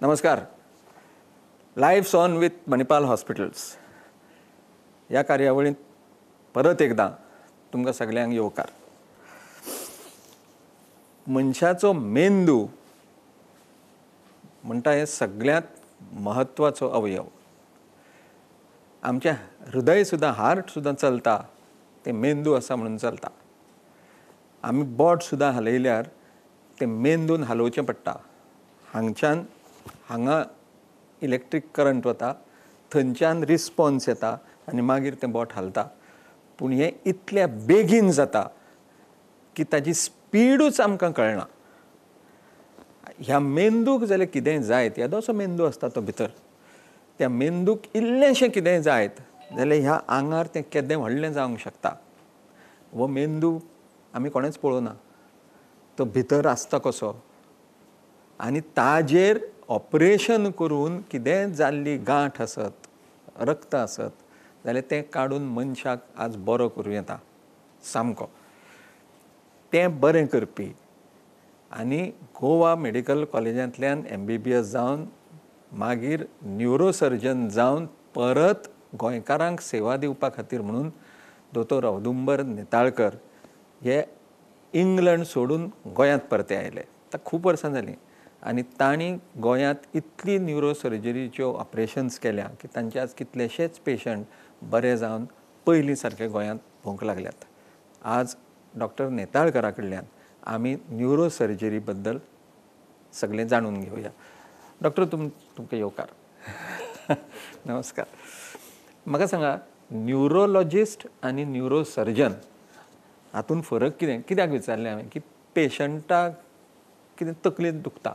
नमस्कार. Life's on with Manipal hospitals ह्या कार्यावळींत परत एकदां तुमकां सगल्यांक येवकार. मनशाचो मेंदू म्हणटा हें सगळ्यांत म्हत्वाचो अवयव. आमचें हृदय सुद्दां, हार्ट सुद्दां चलता तें मेंदू आसा म्हणून चलता. आमी बोट सुद्दां हालयल्यार तें मेंदून हालोवचें पडटा. हांगच्यान हांगा इलेक्ट्रीक करंट वता, थंयच्यान रिस्पॉन्स येता आनी मागीर तें बोट हालता. पूण हें इतल्या बेगीन जाता की ताजी स्पिडूच आमकां कळना. ह्या मेंदूक जाल्यार कितेंय जायत, येदोसो मेंदू आसता तो भितर, त्या मेंदूक इल्लेंशें कितेंय जायत जाल्यार ह्या आंगार तें केदें व्हडलें जावंक शकता. हो मेंदू आमी कोणेंच पळोवना, तो भितर आसता कसो आनी ताजेर ऑपरेशन करून कितेंय जाल्ली गांठ आसत, रक्त आसत जाल्यार तें काडून मनशाक आज बरो करूं येता सामको. तें बरें करपी आनी गोवा मेडिकल कॉलेजांतल्यान MBBS जावन मागीर न्युरोसर्जन जावन परत गोंयकारांक सेवा दिवपा खातीर म्हणून दोतोर औदुंबर नेताळकर हे इंग्लंड सोडून गोंयांत परते आयले. आतां खूब वर्सां जालीं आनी तांणी गोंयांत इतली न्युरोसर्जरीच्यो ऑपरेशन्स केल्या की तांचे आज कितलेशेच पेशंट बरे जावन पयलीं सारके गोंयांत भोंवंक लागल्यात. आज डॉक्टर नेताळकरा कडल्यान आमी न्युरोसर्जरी बद्दल सगळें जाणून घेवया. डॉक्टर, तुमकां येवकार. नमस्कार. म्हाका सांगा, न्युरोलॉजिस्ट आनी न्युरोसर्जन हातूंत फरक कितें? कित्याक विचारलें हांवें की पेशंटाक कितें तकलेंत दुखता,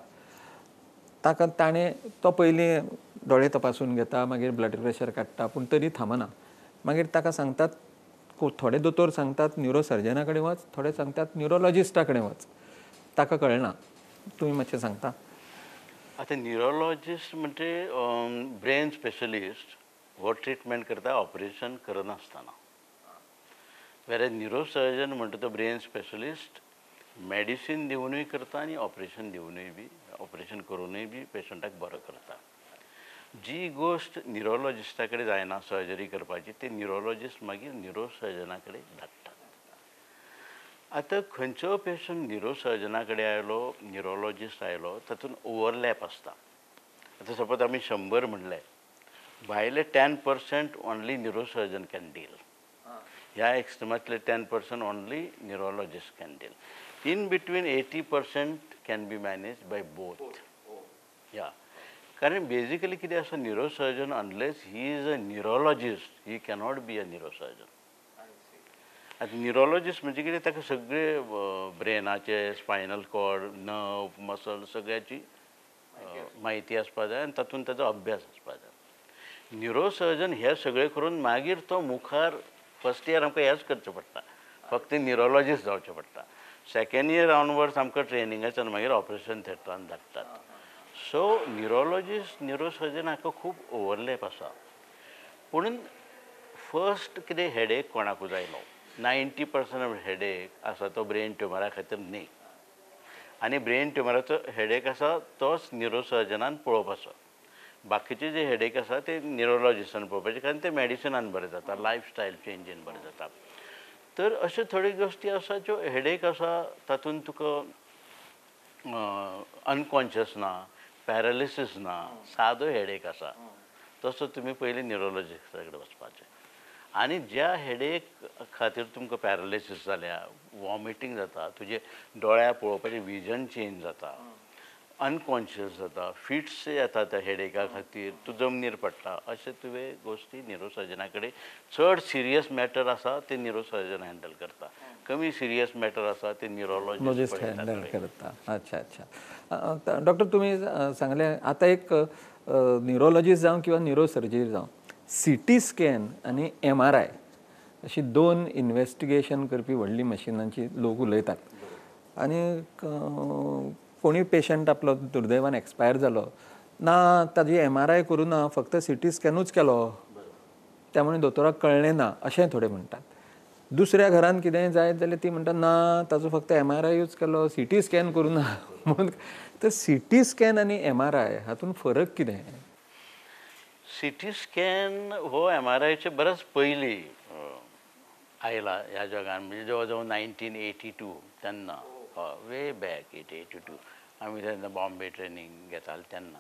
ताका ताणें तो पयलीं दोळे तपासून घेता, मागीर ब्लड प्रेशर काडटा, पूण तरी थांबना. मागीर ताका सांगतात, थोडे दोतोर सांगतात न्युरोसर्जना कडेन वच, थोडे सांगतात न्युरोलॉजिस्टा कडेन वच. ताका कळना. तुमी मातशें सांगता? आतां न्युरोलॉजिस्ट म्हणजे ब्रेन स्पेशलिस्ट, हो ट्रिटमेंट करता ऑपरेशन करनासतना. वेर न्युरोसर्जन म्हणटा तो ब्रेन स्पेशलिस्ट मेडिसीन दिवनूय करता आनी ऑपरेशन दिवनूय बी, ऑपरेशन करूनूय बी पेशंटाक बरो करता. जी गोश्ट न्युरोलॉजिस्टा कडेन जायना सर्जरी करपाची, ती न्युरोलॉजिस्ट मागीर न्युरोसर्जना कडेन धाडटात. आतां खंयचो पेशंट न्युरोसर्जना कडेन आयलो, न्युरोलॉजिस्ट आयलो, तातूंत ओवरलॅप आसता. आतां सपोज आमी 100 म्हणलें, भायले 10% ओनली न्युरोसर्जन can deal, ह्या एक्स्ट्रीमांतले 10% only neurologist can deal. In between 80% can be manage by both. या कारण बेजिकली कितें आसा, neurosurgeon unless he is a neurologist he cannot be a neurosurgeon. आतां न्युरोलॉजिस्ट म्हणजे कितें, ताका सगळे ब्रेनाचे, स्पायनल कॉर्ड, नर्व, मसल सगळ्याची म्हायती आसपा जाय आनी तातूंत ताचो अभ्यास आसपा जाय. न्युरोसर्जन हे सगळें करून मागीर तो मुखार फर्स्ट इयर आमकां हेंच करचें पडटा, फक्त न्युरोलॉजिस्ट जावचें पडटा. सेकेंड इयर ऑनवर्ड्स आमकां ट्रेनिंगाच्यान मागीर ऑपरेशन थिएटरान धाडटात. सो न्युरोलॉजिस्ट न्युरोसर्जन हाका खूब ओवरलॅप आसा. पूण फर्स्ट कितें हेडेक कोणाकूच आयलो, 90% हेडेक आसा तो ब्रेन ट्युमरा खातीर न्ही, आनी ब्रेन ट्युमराचो हेडेक आसा तोच न्युरोसर्जनान पळोवपाचो. बाकीचे जे हेडेक आसा ते न्युरोलॉजिस्टान पळोवपाचे, कारण ते मेडिसिनान बरें जाता, लायफस्टायल चेंजीन बरें जाता. तर अश्यो थोड्यो गोश्टी आसा ज्यो हेडेक आसा तातूंत तुका अनकॉन्शियस ना, पॅरालिसीस ना, सादो हेडेक आसा, तसो तुमी पयलीं न्युरोलॉजिस्टा कडेन वचपाचें. आनी ज्या हेडेक खातीर तुमकां पॅरालिसीस जाल्या, वॉमिटींग जाता, तुजे दोळ्या पळोवपाचें विजन चेंज जाता, अनकॉन्शियस जाता, फिट्स येता त्या हेडेका खातीर, तूं जमनीर पडटा, अशें तुवें गोश्टी न्युरोसर्जना कडेन चड सिरियस मॅटर आसा ते न्युरोसर्जन हँडल करता, कमी सिरियस मॅटर आसा ते न्युरोलॉजिस्ट हँडल करता. अच्छा अच्छा. डॉक्टर, तुमी सांगलें आतां एक न्युरोलॉजिस्ट जावं किंवा न्युरोसर्जरी जावं, CT scan आनी MRI अशी दोन इन्वेस्टिगेशन करपी व्हडली मशिनांची लोक उलयतात. आनी कोणी पेशंट आपलो दुर्दैवान एक्सपायर जालो ना, ताजी MRI करूं ना, फक्त CT स्कॅनूच केलो, त्यामुळे दोतोराक कळ्ळें ना अशें थोडे म्हणटात. दुसऱ्या घरान कितेंय जायत जाल्यार ती म्हणटा ना ताजो फक्त एमआरआयूच केलो, सिटी स्कॅन करूं ना म्हणून. तर सिटी स्कॅन आनी एमआरआय हातूंत फरक कितें? सिटी स्कॅन हो एमआरआयचे बरेच पयलीं आयला ह्या जगान, म्हणजे जवळ जवळ 1982 तेन्ना, वे बॅक 82 आमी तेन्ना बॉम्बे ट्रेनींग घेताले तेन्ना.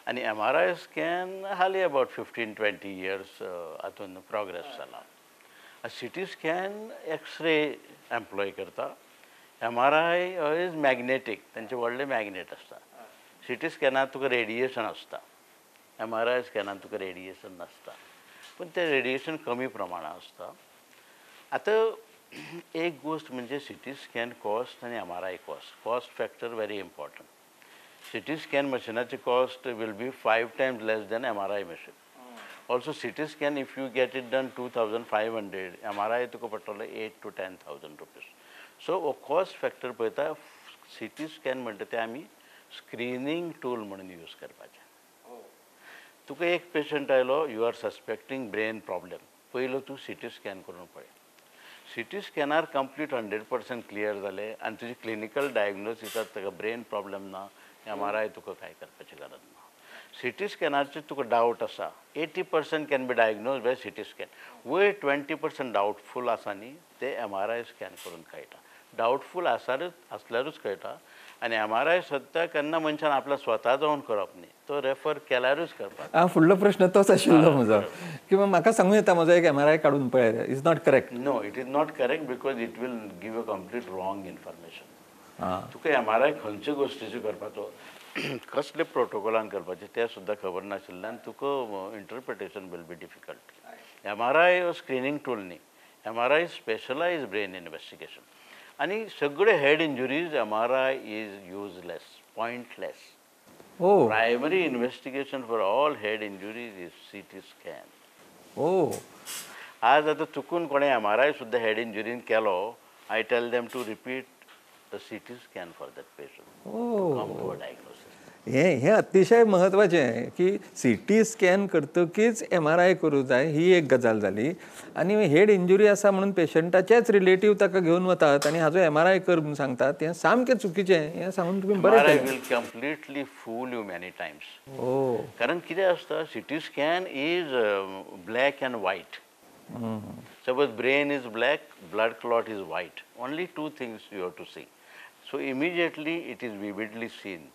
आनी एमआरआय स्कॅन हालीं अबावट 15-20 इयर्स हातून प्रोग्रेस जाला. सिटी स्कॅन एक्सरे एम्प्लॉय करता, एमआरआय is magnetic, तांचे व्हडले मॅग्नेट आसता. सिटी स्कॅनाक तुका रेडिएशन आसता, एमआरआय स्कॅनान तुका रेडिएशन नासता, पूण तें रेडिएशन कमी प्रमाणांत आसता. आतां एक गोश्ट म्हणजे सिटी स्कॅन कॉस्ट आनी MRI cost, cost factor very important. CT scan मशिनाची cost will be 5 times less than MRI machine. Also CT scan if you get it done 2500, MRI तुका पडटलो 8 to 10,000 rupees. सो हो cost factor पळयता. CT scan म्हणटा तें आमी screening tool म्हणून use करपाचें. तुका एक पेशंट आयलो, you are suspecting brain problem, पयलो तूं सिटी स्कॅन करून पळय. सिटी स्कॅनार कंप्लीट 100% क्लियर जालें आनी तुजी क्लिनिकल डायग्नोसिसाक ताका ब्रेन प्रॉब्लम ना, एमआरआय तुका कांय करपाची गरज ना. सिटी स्कॅनाचेर तुका डावट आसा, 80% can be diagnose by CT scan. वयर 20% डावटफूल आसा न्ही, ते एमआरआय स्कॅन करून कळटा. डावटफूल आसल्यारूच कळटा. आनी एमआरआय सद्दां केन्ना मनशान आपल्या स्वता जावन करप न्ही, तो रेफर केल्यारूच करपाक. फुडलो प्रश्न तोच आशिल्लो म्हजो, किंवा म्हाका सांगूं येता म्हजो एक एमआरआय काडून पळय, is not correct? No, it is not correct because it will give a complete wrong information. तुका एमआरआय खंयचे गोश्टीचो करपाचो, कसले प्रोटोकॉलान करपाचें तें सुद्दां खबर नाशिल्ल्यान तुका interpretation will be difficult. MRI screening tool न्ही, एमआरआय स्पेशलायज ब्रेन इन्वेस्टिगेशन. आनी सगळे head injuries MRI is useless, pointless. Primary investigation for all head injuries is CT scan. आज आतां चुकून कोणें एमआरआय सुद्दां हेड इंजुरीन केलो, I tell them to repeat the CT scan for that patient to come to a diagnosis. हें अतिशय म्हत्वाचें की सिटी स्कॅन करतकीच एमआरआय करूं जाय, ही एक गजाल जाली. आनी हेड इंजुरी आसा म्हणून पेशंटाचेच रिलेटीव ताका घेवन वतात आनी हाजो एमआरआय कर म्हणून सांगतात, हें सामकें चुकीचें. हें सांगून तुमी बरें केलें. Will completely fool you many times. कारण कितें आसता, CT scan is black and white. Suppose brain is black, blood clot is white. Only 2 things you have to see. So immediately it is vividly seen.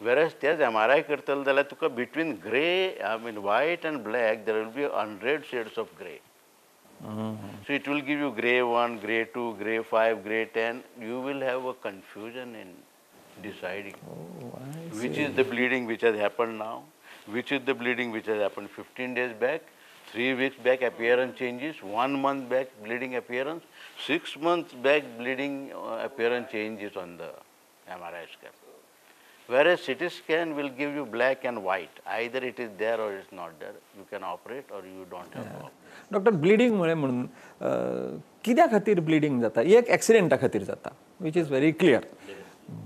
Whereas तेच MRI करतले जाल्यार तुका between grey, I mean white and black, there will be 100 shades of grey. So it will give you grey 1, grey 2, grey 5, grey 10. You will have a confusion in deciding which is the bleeding which has happened now, which is the bleeding which has happened 15 days back, 3 weeks back appearance changes, 1 month back bleeding appearance, 6 months back bleeding appearance changes on the MRI scan. Whereas CT scan will give you black and white. Either it is there or it's not there. You can operate or you don't have to operate. Doctor, bleeding म्हळें म्हणून कित्या खातीर bleeding जाता? एक एक्सिडेंटा खातीर जाता, which is very clear.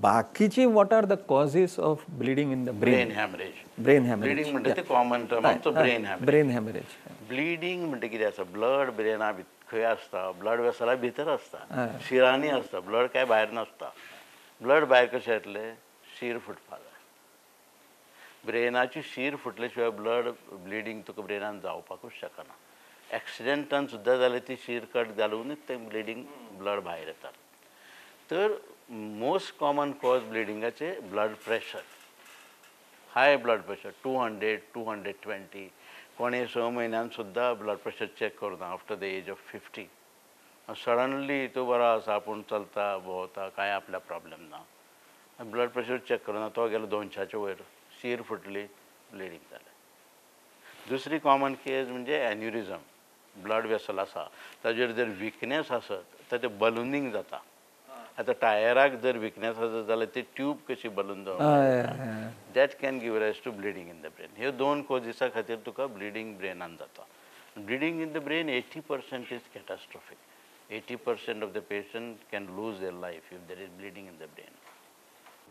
बाकीची what are the causes of bleeding in the brain? Brain haemorrhage. Brain haemorrhage bleeding म्हणटा ते कॉमन टर्म आमचो brain haemorrhage. Brain haemorrhage bleeding म्हणटा कितें आसा, ब्लड ब्रेना खंय आसता, ब्लड वेसला भितर आसता, शिरांनी आसता, ब्लड काय भायर नासता. ब्लड भायर कशें येतलें? शीर फुटपा जाय. ब्रेनाची शीर फुटले शिवाय ब्लड ब्लिडींग तुका ब्रेनान जावपाकूच शकना. एक्सिडेंटान सुद्दां जाल्यार ती शीर कट घालूनच तें ब्लिडींग ब्लड भायर येता. तर मोस्ट कॉमन कॉज ब्लिडिंगाचे blood pressure, high blood pressure 200, 220. कोणे 6 म्हयन्यान सुद्दां ब्लड प्रेशर चॅक करना after the age of 50. Suddenly तो बरो आसा, आपूण चलता भोंवता, कांय आपल्या प्रॉब्लम ना, ब्लड प्रेशर चॅक करना, तो गेलो 200 वयर, शीर फुटली, ब्लिडींग जालें. दुसरी कॉमन केस म्हणजे एन्युरिजम. ब्लड वेसल आसा ताजेर जर विकनेस आसत तर तें बलुनींग जाता. आतां टायराक जर विकनेस आसत जाल्यार ती ट्यूब कशी बलून जावन, that can give rise to bleeding in the brain. ह्यो 2 कॉजीसा खातीर तुका ब्लिडींग ब्रेनान जाता. Bleeding in the brain 80% is catastrophic. 80% of the patient can lose their life if there is bleeding in the brain.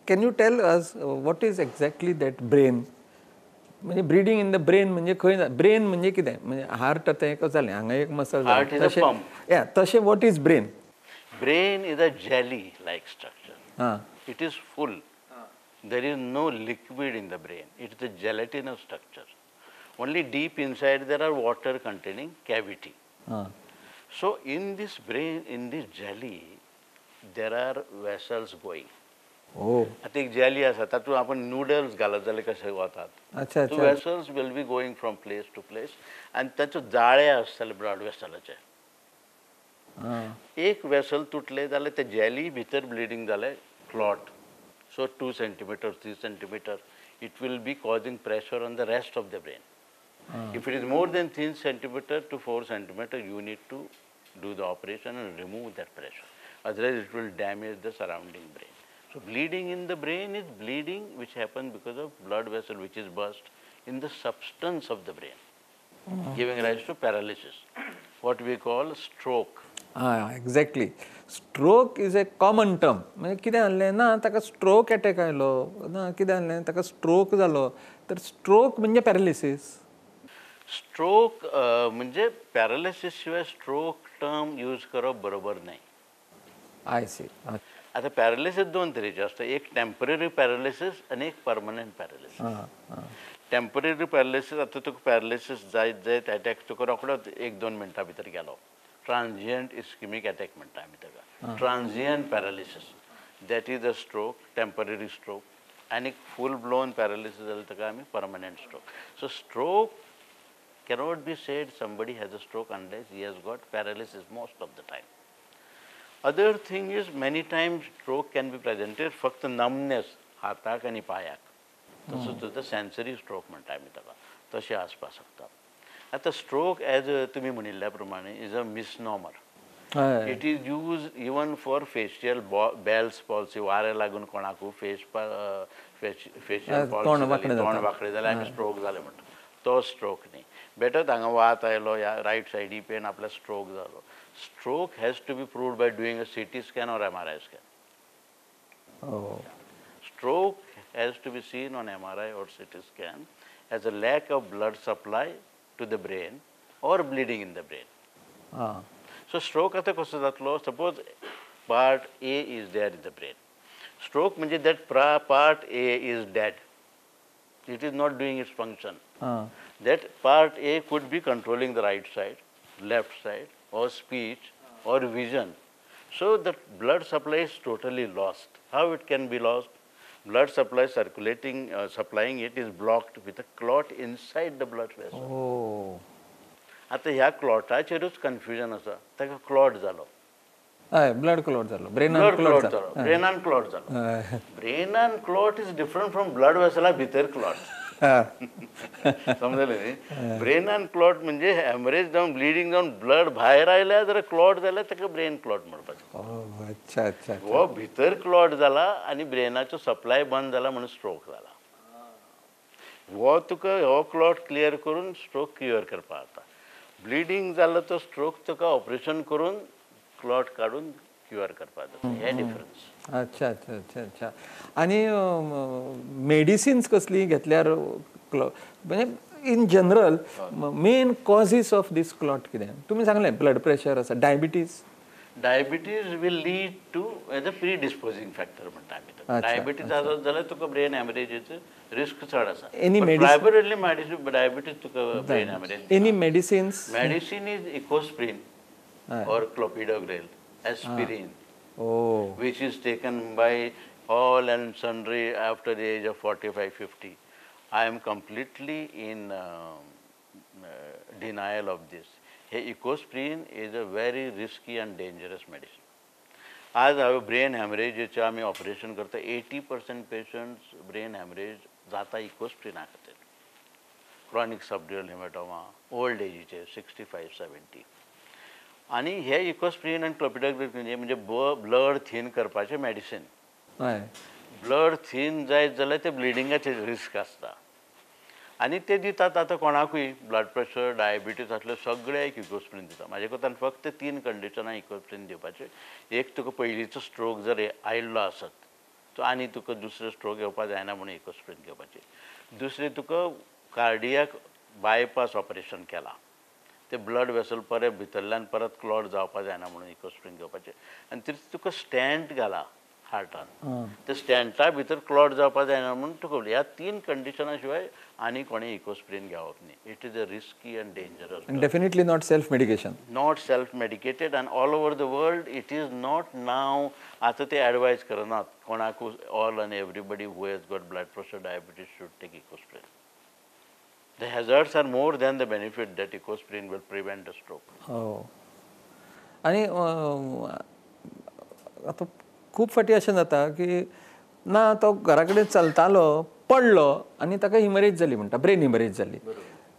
Can you tell us what is exactly that brain? म्हणजे bleeding in the brain म्हणजे खंय brain म्हणजे कितें म्हणजे heart आतां एक जालें हांगा एक मसल जालें या तशें what is brain? Brain is a jelly like structure. हां, it is full. There is no liquid in the brain. It is a gelatinous structure. Only deep inside there are water containing cavity. So in this brain, in this jelly, there are vessels going. Oh. आतां एक jelly आसा तातूंत आपण noodles घालत जाल्यार कशे वतात. अच्छा. So vessels will be going from place to place आनी ताचो जाळे आसतले ब्लड वेसलाचे. एक वेसल तुटले जाल्यार ते जेली भितर ब्लिडींग जालें clot. So 2 centimeter, 3 centimeter, it will be causing pressure on the rest of the brain. If it is more than 3 centimeter to 4 centimeter, you need to do the operation and remove that pressure. Otherwise, it will damage the surrounding brain. So bleeding in the brain is bleeding which happens because of blood vessel which is burst in the substance of the brain, giving rise to paralysis, what we call stroke. Exactly. Stroke is a common term. म्हणजे कितें जालें ना ताका stroke attack आयलो ना कितें जालें ताका स्ट्रोक जालो तर स्ट्रोक म्हणजे पॅरालिसीस. स्ट्रोक म्हणजे पॅरालिसीस शिवाय स्ट्रोक टर्म यूज करप बरोबर न्हय. I C. आतां पॅरालिसीस दोन तरेचे आसता, एक टेम्पररी पॅरालिसीस आनी एक परमनंट पॅरालिसीस. टेम्पररी पॅरालिसीस आतां तुका पॅरालिसीस जायत जायत एटॅक तुका रोखडोच 1-2 मिनटां भितर गेलो. ट्रान्जियंट इस्किमीक एटॅक म्हणटा आमी ताका. Transient paralysis, that is a stroke, temporary stroke. आनी फूल ब्लोन पॅरालिसीस जाल्यार ताका आमी permanent stroke. So stroke cannot be said somebody has a stroke unless he has got paralysis most of the time. Other thing is many times stroke can be presented फक्त numbness हाताक आनी पांयाक, तसो तुजो sensory stroke म्हणटा आमी ताका, तशें आसपाक शकता. आतां स्ट्रोक एज तुमी म्हणिल्ल्या प्रमाणे is a misnomer. It is use even for facial Bell's palsy, वारें लागून कोणाकूय फेशियल पॉल्सी तोंड वांकडें जाल्यार आमी स्ट्रोक जालें म्हणटा, तो स्ट्रोक न्ही. बेटत हांगा वात आयलो ह्या रायट सायडी पेन आपल्या स्ट्रोक जालो. Stroke has to be proved by doing a CT scan or MRI scan. Stroke has to be seen on MRI or CT scan as a lack of blood supply to the brain or bleeding in the brain. So stroke आतां कसो जातलो, suppose part A is there in the brain. Stroke म्हणजे that part A is dead, it is not doing its function. That part A could be controlling the right side, left side, or speech or vision. So the blood supply is totally lost. How it can be lost? Blood supply circulating, supplying it is blocked with a clot inside the blood vessel. Oh. आतां ह्या क्लॉटाचेरूच confusion आसा, ताका clot जालो. हय, blood clot जालो, ब्रेनान clot जालो. ब्रेनान clot जालो. ब्रेनान clot is different from blood वेसला भितर क्लॉट. समजलें न्ही? ब्रेनान क्लॉट म्हणजे हॅमरेज जावन ब्लिडींग जावन ब्लड भायर आयल्या जाल्यार क्लॉट जाल्यार ताका ब्रेन क्लॉट म्हणपाचें. अच्छा अच्छा. हो भितर क्लॉट जाला आनी ब्रेनाचो सप्लाय बंद जाला म्हणून स्ट्रोक जाला. हो तुका हो क्लॉट क्लियर करून स्ट्रोक क्युअर करपाक जाता. ब्लिडींग जालो तो स्ट्रोक तुका ऑपरेशन करून क्लॉट काडून क्युअर करपाक जाता. हे डिफरन्स. अच्छा अच्छा अच्छा अच्छा. आनी मेडिसिन्स कसली घेतल्यार म्हणजे in general main causes of this clot कितें तुमी सांगलें? ब्लड प्रेशर आसा, diabetes. Diabetes will lead to as a predisposing factor म्हणटा आमी. डायबिटीज आसत जाल्यार तुका ब्रेन हॅमरेजीचो रिस्क चड आसा. एनी प्रायमरीली डायबिटीज तुका brain haemorrhage. Any medicines? Medicine is Ecosprin or clopidogrel, aspirin, which is taken by all and sundry after the age of 45-50. I am completely in denial of this. Hey, Ecosprin is a very risky and dangerous medicine. आज हांवें brain हॅमरेजीचें आमी operation करता, 80% patients brain haemorrhage जाता इकोस्प्रिना खातीर. Chronic subdural haematoma, old एजीचे 65-70. आनी हे इकोस्प्रीन आनी क्लोपिडोग्रेल म्हणजे ब्लड थीन करपाचें मेडिसीन. ब्लड थीन जायत जाल्यार ते ब्लिडिंगाचे रिस्क आसता आनी ते दितात आतां कोणाकूय ब्लड प्रेशर, डायबिटीज आसले सगळ्याक इकोस्प्रीन दिता. म्हाजे कोतान फक्त 3 कंडिशनां इकोस्प्रीन दिवपाचें. एक, तुका पयलींचो स्ट्रोक जर आयिल्लो आसत तो आनी तुका दुसरो स्ट्रोक येवपा जायना म्हणून इकोस्प्रीन घेवपाचें. दुसरें, तुका कार्डियाक बायपास ऑपरेशन केलां, ते ब्लड वेसल परत भितरल्यान परत क्लॉट जावपा जायना म्हणून इकोस्प्रीन घेवपाचें. आनी तिसरें तुका स्टँट घाला हार्टान, ते स्टँटा भितर क्लॉट जावपा जायना म्हणून तुका. ह्या तीन कंडिशना शिवाय आनी कोणें इकोस्प्रीन घेवप न्ही. It is a risky and dangerous. Definitely not self medication. Not self medicated and all over the world it is not now. आतां ते एडवायज करनात कोणाकूच, all and everybody who has got blood pressure, diabetes should take Ecosprin. The hazards are more than the benefit that Ecosprin will prevent the stroke. हो. आनी आतां खूब फावटी अशें जाता की ना तो घरा कडेन चलतालो, पडलो आनी ताका हिमरेज जाली म्हणटा, ब्रेन हिमरेज जाली.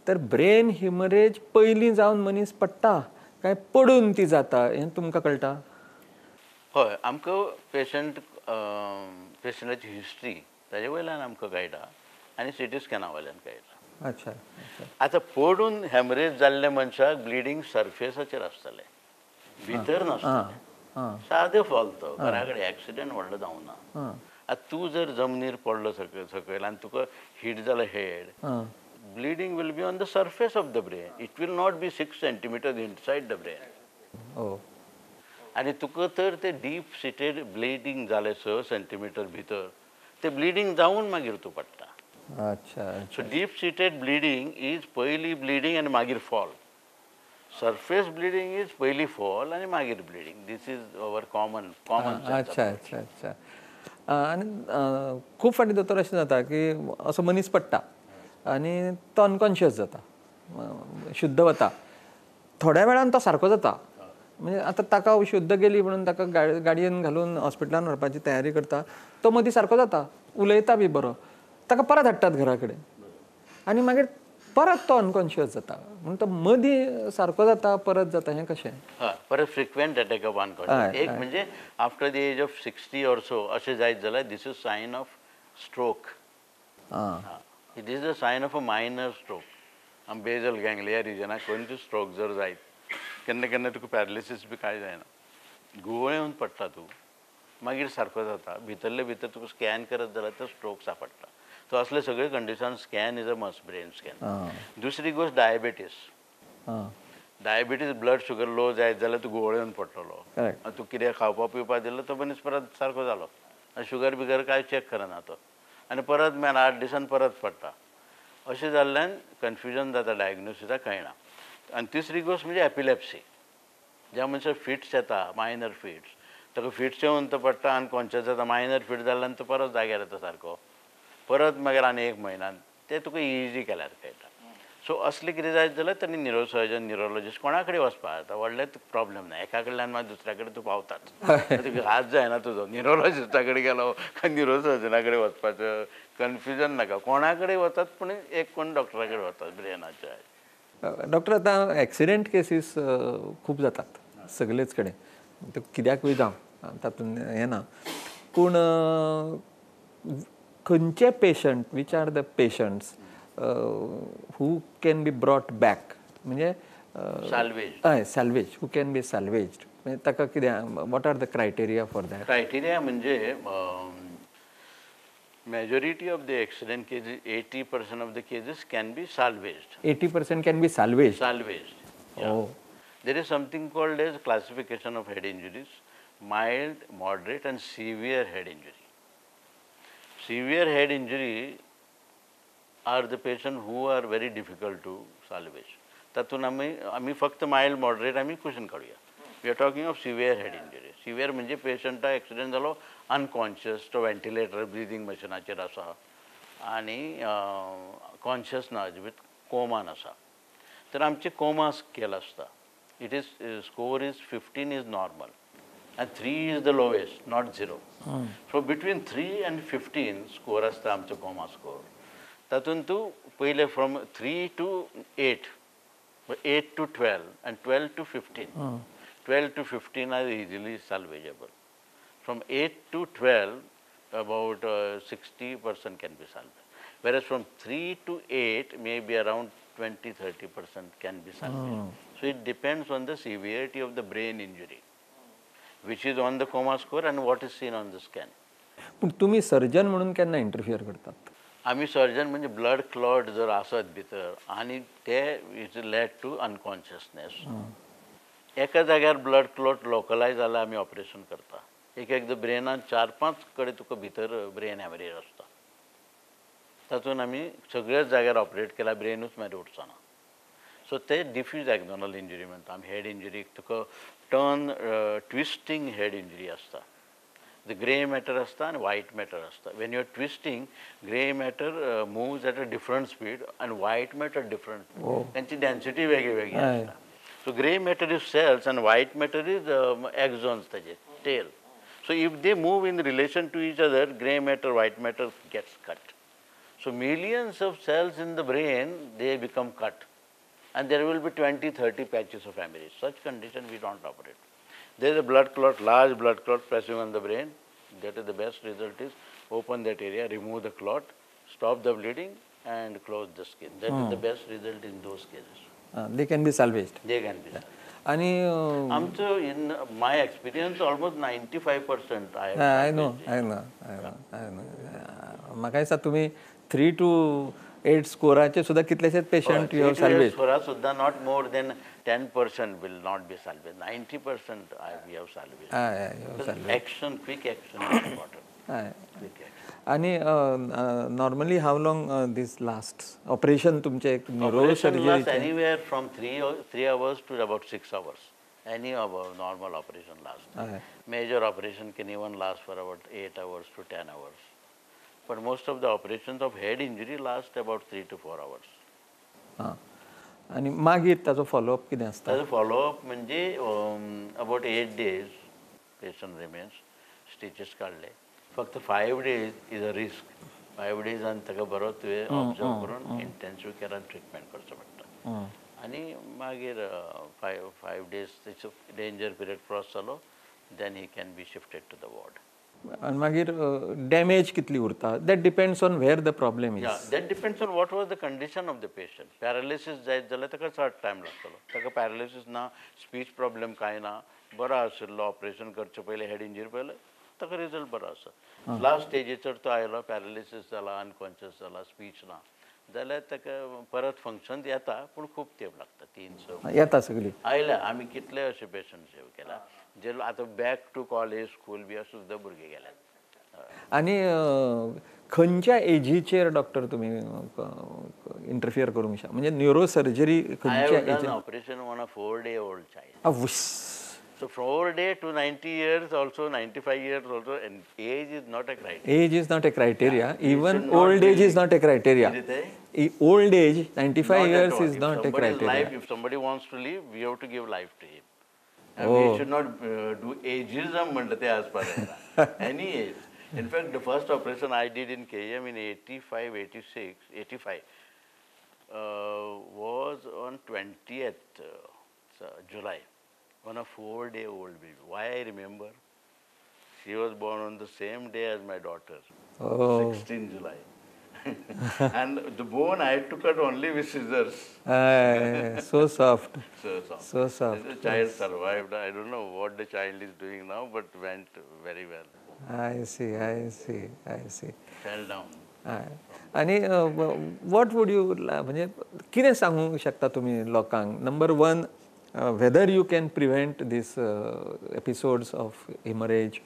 तर ब्रेन हिमरेज पयलीं जावन मनीस पडटा काय पडून ती जाता हें तुमकां कळटा? हय, आमकां पेशंट पेशंटाची हिस्ट्री ताजे वयल्यान आमकां कळटा आनी सिटी स्कॅना वयल्यान कळटा. अच्छा. आतां पडून हॅमरेज जाल्ल्या मनशाक ब्लिडींग सर्फेसाचेर आसतलें, भितर नासतलें. सादें फॉल तो, घरा कडेन एक्सिडंट व्हडलो जावना. आतां तूं जर जमनीर पडलो सकयल आनी तुका हिट जालो head, bleeding will be on the surface of the brain, it will not be 6 centimetre inside the brain. आनी तुका तर ते डीप सिटेड ब्लिडींग जालें 6 सेंटीमिटर भितर, ते ब्लिडींग जावन मागीर तूं पडटा. अच्छा. So deep seated bleeding is पयली ब्लिडींग आनी मागीर फॉल. सरफेस ब्लिडींग is पयली फॉल आनी मागीर bleeding. This is our common common. अच्छा अच्छा अच्छा. आनी खूब फावटी दोतोर अशें जाता की असो मनीस पडटा आनी तो अनकॉन्शियस जाता, शुद्ध वता, थोड्या वेळान तो सारको जाता. म्हणजे आतां ताका शुद्ध गेली म्हणून ताका गाडयेन घालून हॉस्पिटलान व्हरपाची तयारी करता, तो मदीं सारको जाता, उलयता बी बरो, ताका परत हाडटात घरा कडेन आनी मागीर परत तो अनकॉन्शियस जाता. म्हणून तो मदीं सारको जाता परत जाता, हें कशें? हय, परत फ्रिक्वेंट अटॅक ऑफ अनकॉन्शियस. एक म्हणजे after the age of 60 or so अशें जायत जाल्यार this is sign of stroke. It is a sign of a minor stroke. आम बेजल गँगलिया रिजनाक खंयचो स्ट्रोक जर जायत, केन्ना केन्ना तुका पॅरालिसीस बी कांय जायना, घुंवळ येवन पडटा तूं, मागीर सारको जाता. भितरले भितर तुका स्कॅन करत जाल्यार तो स्ट्रोक सांपडटा. सो असले सगळे condition scan is a must, brain scan. दुसरी गोश्ट डायबिटीस. डायबिटीस ब्लड शुगर लो जायत जाल्यार तूं घुंवळ येवन पडटलो. तूं कितें खावपा पिवपा दिलो तो मनीस परत सारको जालो, आनी शुगर बिगर कांय चॅक करना तो, आनी परत मागीर 8 दिसान परत पडटा. अशें जाल्ल्यान कन्फ्युजन जाता, डायग्नोसिसाक कळना. आनी तिसरी गोश्ट म्हणजे एपिलेप्सी. ज्या मनशाक फिट्स येता, मायनर फिट्स, ताका फिट्स येवन तो पडटा, अनकॉन्शियस जाता, मायनर फिट जाल्ल्यान तो परत जाग्यार येता सारको, परत मागीर आनी 1 म्हयन्यान ते तुका इजी केल्यार कळटा. सो असलें कितें जायत जाल्यार तांणी न्युरोसर्जन, न्युरोलॉजिस्ट कोणा कडेन वचपाक जाता, व्हडलें प्रॉब्लम ना. एका कडल्यान मागीर दुसऱ्या कडेन तूं पावताच, तुका हात जायना तुजो. न्युरोलॉजिस्टा कडेन गेलो काय न्युरोसर्जना कडेन वचपाचो कन्फ्युजन नाका, कोणा कडेन वतात पूण एक कोण डॉक्टरा कडेन वतात ब्रेनाच्या. डॉक्टर, आतां एक्सिडेंट केसीस खूब जातात सगळेच कडेन, ते कित्याकूय जावं तातूंत हें ना, पूण खंयचे patient, which are the patients who can be brought back, म्हणजे साल्वेज, हय साल्वेज, who can be साल्वेज्ड, म्हणजे ताका कितें, what are the criteria for that? Criteria म्हणजे majority of the accident cases, 80% of the cases can be salvaged. 80% can be salvaged? Salvaged. Yeah. Oh. There is something called as classification of head injuries, mild, moderate and severe head injury. Severe head injury are the patient who are very difficult to salvage. तातूंत आमी फक्त mild, moderate आमी question काडुया. We are talking of severe head injury. Severe म्हणजे पेशंटा accident जालो, unconscious, तो ventilator, breathing मशिनाचेर आसा आनी कॉन्शियस ना, विथ कोमान आसा. तर आमचे कोमा स्केल आसता. It is score is 15 is normal and 3 is the lowest, not 0. So between 3 and 15 score आसता आमचो कोमा स्कोर. तातूंत तूं पयलें from 3 to 8, 8 to 12 and 12 to 15. 12 to 15 are easily salvageable. From 8 to 12, about 60% can be salvaged. Whereas from 3 to 8, maybe around 20-30% can be salvaged. So it depends on the severity of the brain injury, which is on the coma score and what is seen on the scan. पण तुम्ही सर्जन म्हणून केन्ना interfere करतात? आमी सर्जन म्हणजे blood clot जर आसत भितर आनी ते is led to unconsciousness. एका जाग्यार ब्लड क्लॉट लोकलायज जाल्यार आमी ऑपरेशन करता. एक एकदां ब्रेनान 4-5 कडेन तुका भितर ब्रेन हॅमरेज आसता, तातूंत आमी सगळ्याच जाग्यार ऑपरेट केल्यार ब्रेनूच मागीर उरचो ना. सो ते डिफ्यूज एक्झॉनल इंजुरी म्हणटा आमी. हेड इंजुरीक तुका टर्न ट्विस्टींग हेड इंजुरी आसता. The grey matter आसता आनी व्हायट मॅटर आसता. When you are twisting, grey matter moves at a different speed आनी व्हायट मॅटर डिफरंट. तांची डेन्सिटी वेगळी वेगळी आसता. So grey matter is cells आनी व्हायट मॅटर is axons, ताजे tail. So if they move in relation to each other, grey matter white matter gets cut. So millions of cells in the brain, they become cut, and there will be 20-30 patches of hemorrhage. Such condition we don't operate. There is a blood clot, large blood clot pressing on the brain. That is the best result is open that area, remove the clot, stop the bleeding and close the skin. That is the best result in those cases. They can be salvaged. They can be salvaged. आणि आमचो in my experience almost 95% I I know I know I know I know. म्हाका दिसता तुमी 3 to 8 स्कोराचे सुद्दां कितलेशेच patient you have salvage. स्कोरा सुद्दां not more than 10% will not be salvage. 90% we have salvage. Action, quick action is important. आनी normally how long this last operation तुमचें एक neuro surgery? Anywhere from 3 hours to about 6 hours. Any normal operation last. Major operation can even last for about 8 hours to 10 hours. But most of the operations of head injury last about 3 to 4 hours. आनी मागीर ताजो follow up कितें आसता? ताजो follow up म्हणजे about 8 days patient remains. Stitches काडले फक्त 5 days is a risk. 5 days आनी ताका बरो तुवें ऑब्जर्व करून इंटेन्सीव केरान ट्रिटमेंट करचो पडटा. आनी मागीर 5 days तेचो डेंजर पिरियड क्रॉस जालो, then he can be shifted to the ward. आनी मागीर डॅमेज कितली उरता that depends on where the problem is. That depends on what was the condition of the patient. Paralysis जायत जाल्यार ताका चड टायम लागतलो. ताका पॅरालिसीस ना, स्पीच प्रॉब्लम कांय ना, बरो आशिल्लो, ऑपरेशन करचे पयलें हेड इंजुरी पयलें ताका रिजल्ट बरो आसा. लास्ट स्टेजीचेर तो आयलो, पॅरालिसीस जाला, अनकॉन्शियस जाला, स्पीच ना जाल्यार ताका परत फंक्शन येता, पूण खूब तेंप लागता, 3-6 येता सगळी आयल्या. आमी कितले अशे पेशंट सेव केला जे आतां बॅक टू कॉलेज स्कूल बी अशें सुद्दां भुरगे गेल्यात. आनी खंयच्या एजीचेर डॉक्टर तुमी इंटरफियर करूंक शकता? म्हणजे न्युरो सर्जरी खंयच्या age? Operation on a 4-day-old child. So 4 day to 90 years also, 95 years also, and age is not a criteria. Age is not a criteria. Yeah. Even old age is not a criteria. Old age, 95 years is not a criteria. Life, if somebody wants to live, we have to give life to him. And we should not do ageism as per any age. In fact, the first operation I did in KM in 85, 86, 85 was on 20th July. On a 4-day-old baby. Why I remember? She was born on the same day as my daughter, 16 July. And the bone I had to cut only with scissors. So soft. So soft. So soft. The child survived. I don't know what the child is doing now, but went very well. I see, I see, I see. Fell down. आनी what would you, म्हणजे कितें सांगूंक शकता तुमी लोकांक? Number 1, whether you can prevent these episodes of hemorrhage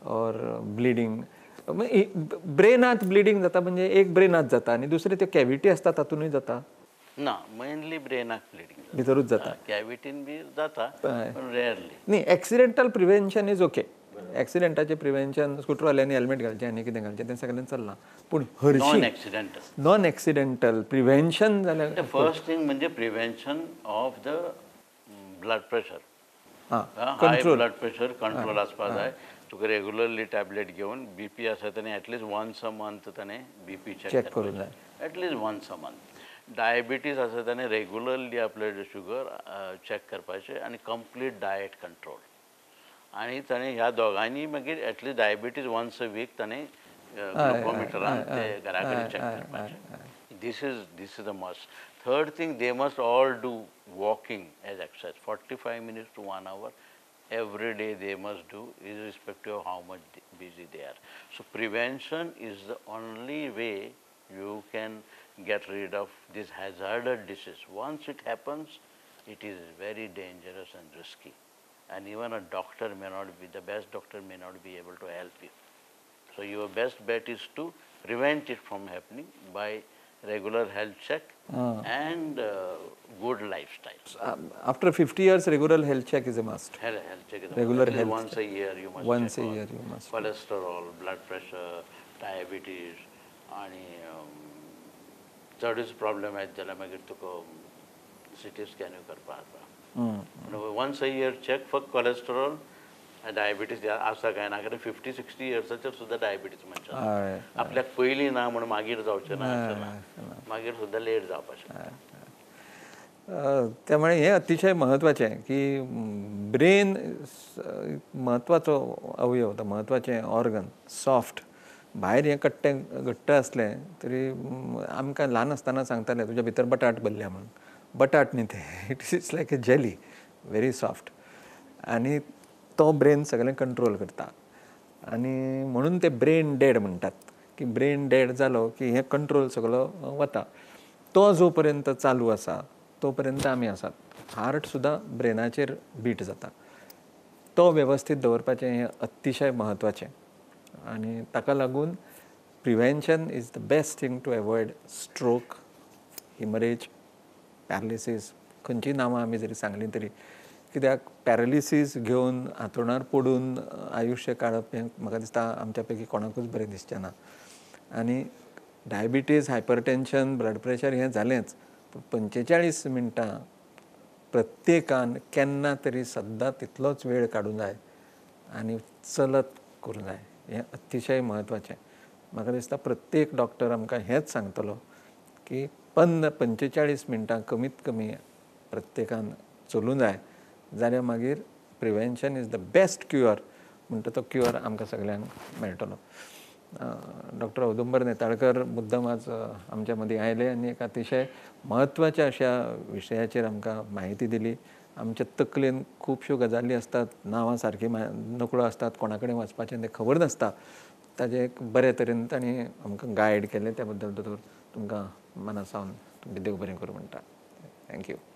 or bleeding. ब्रेनात bleeding जाता म्हणजे एक ब्रेनात जाता आनी दुसरे त्यो कॅविटी आसता तातूंतय जाता ना? मेनली ब्रेनाक ब्लिडींग भितरूच जाता, कॅविटीन बी जाता पण रेअरली. न्ही, एक्सिडेंटल प्रिव्हेन्शन is okay. एक्सिडेंटाचें प्रिव्हेन्शन स्कुटरवाल्यांनी हेल्मेट घालचें आनी कितें घालचें तें सगळें चल्लां, पूण हरशीं नॉन एक्सिडेंटल प्रिव्हेन्शन जाल्यार फर्स्ट थिंग म्हणजे prevention of the blood pressure. High blood pressure control आसपा जाय. तुका रेगुलरली टॅबलेट घेवन बी पी आसा ताणें at least once a month ताणें बी पी चॅक करूंक जाय, at least once a month. Diabetes आसा ताणें रेगुलरली आपले शुगर चॅक करपाचें आनी कंप्लीट डायट कंट्रोल. आनी ताणें ह्या दोगांनी मागीर at least diabetes once a week ताणें ग्लुकोमिटरान ते घरा कडेन चॅक करपाचें. This is a must. Third thing, they must all do walking as exercise. 45 minutes to 1 hour every day they must do, irrespective of how much busy they are. So prevention is the only way you can get rid of this hazardous disease. Once it happens, it is very dangerous and risky, and even a doctor may not be, the best doctor may not be able to help you. So your best bet is to prevent it from happening by regular health check and good lifestyle. After 50 years, regular health check is a must. Health check is a regular must. Health once a year you must. Once check a year you must. Cholesterol, blood pressure, diabetes, आणि चडच problem येत जाल्यार मागीर तुका city स्कॅनूय करपा जाता. Once a year check फक्त cholesterol, diabetes आसा काय ना, कारण 50-60 इयर्साचेर सुद्दां डायबिटीज मनशाक आपल्याक पयलीं ना म्हूण मागीर जावचें ना अशें ना, मागीर सुद्दां लेट जावपाक शकता. त्यामुळे हे अतिशय म्हत्वाचें की ब्रेन म्हत्वाचो अवयव, तो म्हत्वाचें ऑर्गन, सॉफ्ट. भायर हें कट्टें घट्ट आसलें तरी आमकां ल्हान आसतना सांगताले तुज्या भितर बटाट भरल्या म्हणून. बटाट न्ही तें, it is like a jelly, very soft. आनी तो ब्रेन सगळें कंट्रोल करता आनी म्हणून ते ब्रेन डेड म्हणटात की ब्रेन डेड जालो की हें कंट्रोल सगळो वता. तो जो पर्यंत चालू आसा तो पर्यंत आमी आसात. हार्ट सुद्दां ब्रेनाचेर बीट जाता. तो वेवस्थीत दवरपाचें हें अतिशय म्हत्वाचें आनी ताका लागून prevention is the best thing to avoid stroke, haemorrhage, paralysis. खंयचीं नांवां आमी जरी सांगलीं तरी, कित्याक पॅरालिसीस घेवन हांतरुणार पडून आयुश्य काडप हें म्हाका दिसता आमच्या पैकी कोणाकूच बरें दिसचें ना. आनी डायबिटीज, हायपरटेन्शन, ब्लड प्रेशर हें जालेंच, पूण 45 मिनटां प्रत्येकान केन्ना तरी सद्दां तितलोच वेळ काडूंक जाय आनी चलत करूंक जाय. हें अतिशय म्हत्वाचें. म्हाका दिसता प्रत्येक डॉक्टर आमकां हेंच सांगतलो की 45 मिनटां कमीत कमी प्रत्येकान चलूंक जाय, जाल्यार मागीर prevention is the best cure म्हणटा तो क्युअर आमकां सगल्यांक मेळटलो. डॉक्टर औदुंबर नेताळकर मुद्दम आज आमच्या मदीं आयले आनी एक अतिशय म्हत्वाच्या अशा विशयाचेर आमकां म्हायती दिली. आमच्या तकलेन खुबश्यो गजाली आसतात, नांवां सारकीं नकळो आसतात, कोणा कडेन वचपाचें तें खबर नासता. ताजें एक बरे तरेन तांणी आमकां गायड केलें, त्या बद्दल दोतोर तुमकां मना सावन तुमचें देव बरें करूं म्हणटा. Thank you.